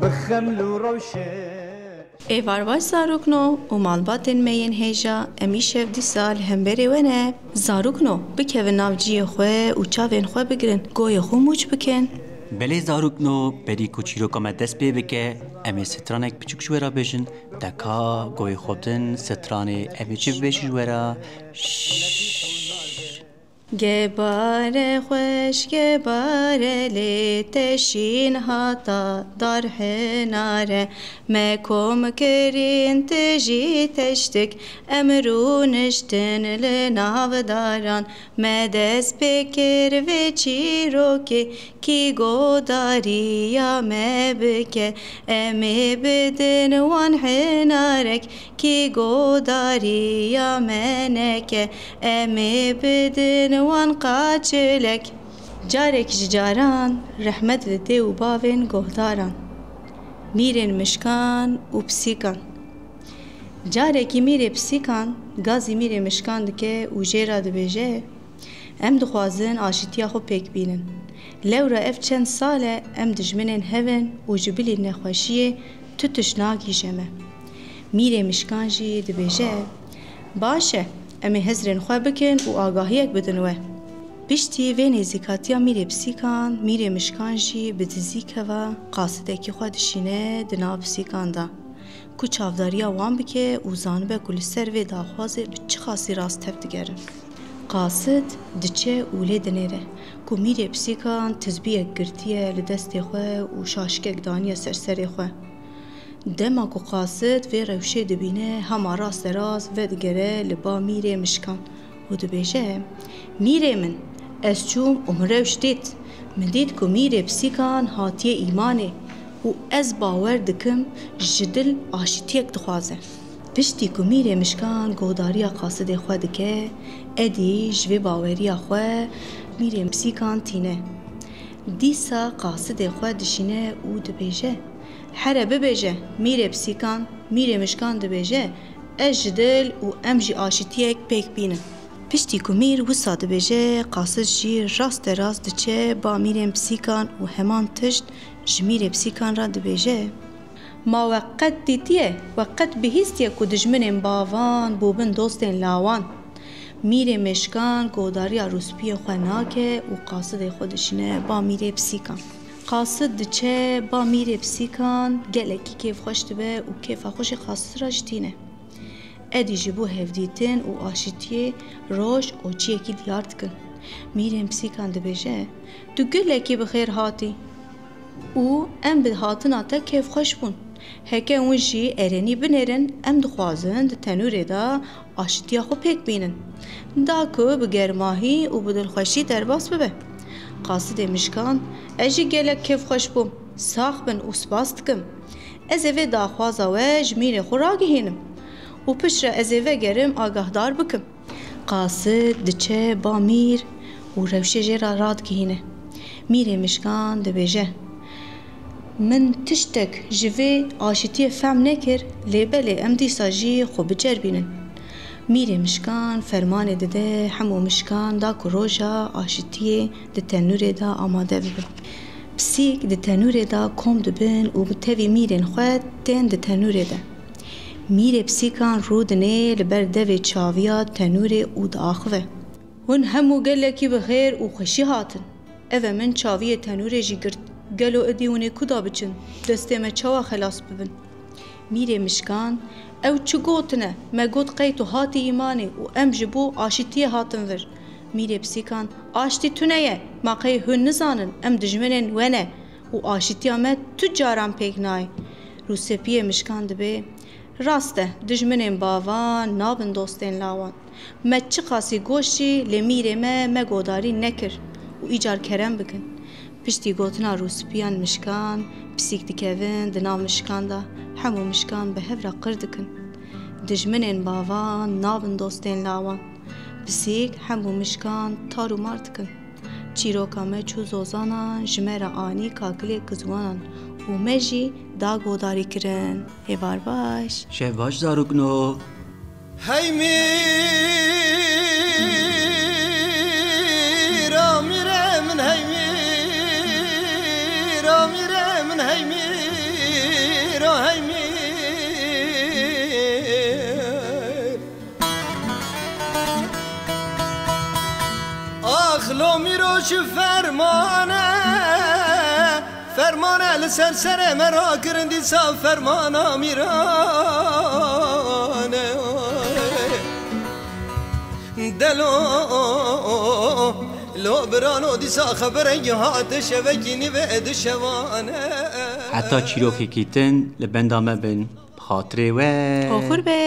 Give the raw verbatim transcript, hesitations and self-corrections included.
Bi xeml û rewşê. Êvar baş zarokno û malbatên me yên hêja, em îşev dîsa li hemberê we ne. Zarokno, bikevin nav ciyê xwe û çavên xwe bigirin, goyê xwe mûç bikin. Belê zarokno, berî ku çîroka me dest pê bike, em ê stranek piçûk ji we re bêjin, te ka goyê xwe bidin stranê, em ê çi bibêjin ji we re? Şşş. Gebare xweş gebare lê te şîn hata dar hinare. Me kom kirîn tu jî teştik, em rûniştin li nav daran. Me dest pê kir vê çîrokê, kî godariya me bike. Em ê bidin wan hinarek, kî godariya me neke. Em ê bidin wan qaçilek. Carek ji caran rehmet li dê û bavên gohdaran. Mîrên mişkan û pisîkan. Carekî mîrê pisîkan gazî mîrê mişkan dike û jê re dibêje, em dixwazin aşîtiya xwe pêk bînin. Lewra ev çend sal e em dijminên hev in û ji bilî nexweşiyê tu tişt nagihîje me. Mîrê mişkan jî dibêje, baş e, em ê hizrên xwe bikin û agahiyek bidin we. Piştî vê nêzîkatiya mîrê pisîkan, mîrê mişkan jî bi dizî keva qasidekî xwe dişîne di nav pisîkan de, ku çavdariya wan bike û zanibe ku li ser vê daxwazê bi çi qasî rast tev digerin. Qasid diçe û lê dinêre ku mîrê pisîkan tizbiyek girtiye li destê xwe û şaşikek daniye ser serê xwe. Dema ku qasid vê rewşê dibîne, hema raste rast vedigere li ba mîrê mişkan û dibêje, mîrê min, ez çûm û min rewş dît. Min dît ku mîrê pisîkan hatiye îmanê û ez bawer dikim ji dil aşîtiyek dixwaze. Piştî ku mîrê mişkan godariya qasidê xwe dike, êdî ji vê baweriya xwe mîrê pisîkan tîne. Dîsa qasidê xwe dişîne û dibêje, here bibêje, mîrê pisîkan, mîrê mişkan dibêje, ez ji dil û em jî aşîtiyek pêk bînin. Piştî ku mîr wisa dibêje, qasid jî raste rast diçe ba mîrên pisîkan û heman tişt ji mîrê pisîkan re dibêje, ma we qet dîtiye, we qet bihîstiye ku dijminên bavan bûbin dostên lawan? Mîrê mişkan godariya rûspiyê xwe nake û qasidê xwe dişîne ba mîrê pisîkan. Qasid diçe ba mîrê pisîkan, gelekî kêfxweş dibe û kêfa xwe jî qasid re jî tîne. Êdî ji bo hevdîtin û aşîtiyê roj û çiyekî diyar dikin. Mîrên pisîkan dibêje, tu gelekî bi xêr hatî û em bi hatina te kêfxweş bûn. Heke hûn jî erenî binêrin, em dixwazin di tenûrê de aşîtiya xwe pêk bînin. Da ku bi germahî û bi dilxweşî derbas bibe. Qasidê mişkan, ez jî gelek kêfxweş bûm. Sax bin û spas dikim. Ez ê vê daxwaza we ji mîrê xwe ragihînim û piştre ez ê vegerim agahdar bikim. Qasid diçe ba mîr û rewşê jê re radigihîne. Mîrê mişkan dibêje, min tiştek ji vê aşitiyê fehm nekir, lê belê em dîsa jî xwe biceribînin. Mîrê mişkan fermanê dide hemû mişkan da ku roja aşitiyê di tenûrê de amade bibe. Pisîk di tenûrê de kom dibin û bi tevî mîrên xwe tên di tenûrê de. Mîrê pisîkan rû dinê li ber devê çaviya tenûrê û diaxive. Hûn hemû gelekî bi xêr û xweşî hatin. Ev e min çaviyê tenûrê jî girt. Gelo êdî hûn ê ku da biçin? Destê me çawa xelas bibin? Mîrê mişkan, ew çi gotine? Me got qey tu hatî îmanê û em ji bo aşitiyê hatin vir. Mîrê pisîkan, aştî tune ye, ma qey hûn nizanin em dijminên we ne û aşitiya me tu caran pêk nayê. Rûspiyê mişkan dibê, rast e, dijminên bavan nabin dostên lawan. Me çiqasî got jî lê mîrê me, me godarî nekir û îcar kerem bikin. Piştî gotina rûspiyan mişkan, pisîk dikevin di nav mişkan de, hemû mişkan bi hev re qir dikin. Dijminên bavan nabin dostên lawan. Pisîk hemû mişkan tar û mar dikin. Çîroka me çû zozanan, ji me re anî kakilê kizwanan û me jî da godarî kirin. Êvar baş. Şev baş zarokno. Hey mîr, a mîrê min, hey mîr, a mîrê min, hey mîr. Xilo Mîro ji fermane, fermane li ser serê me rakirin dîsa fermana mîrane. Delo, lo birano dîsa xeberek hate şevekî nîvê di şevane. Heta çîrokekî din li benda me bin. Bi xatirê we. Oxir be.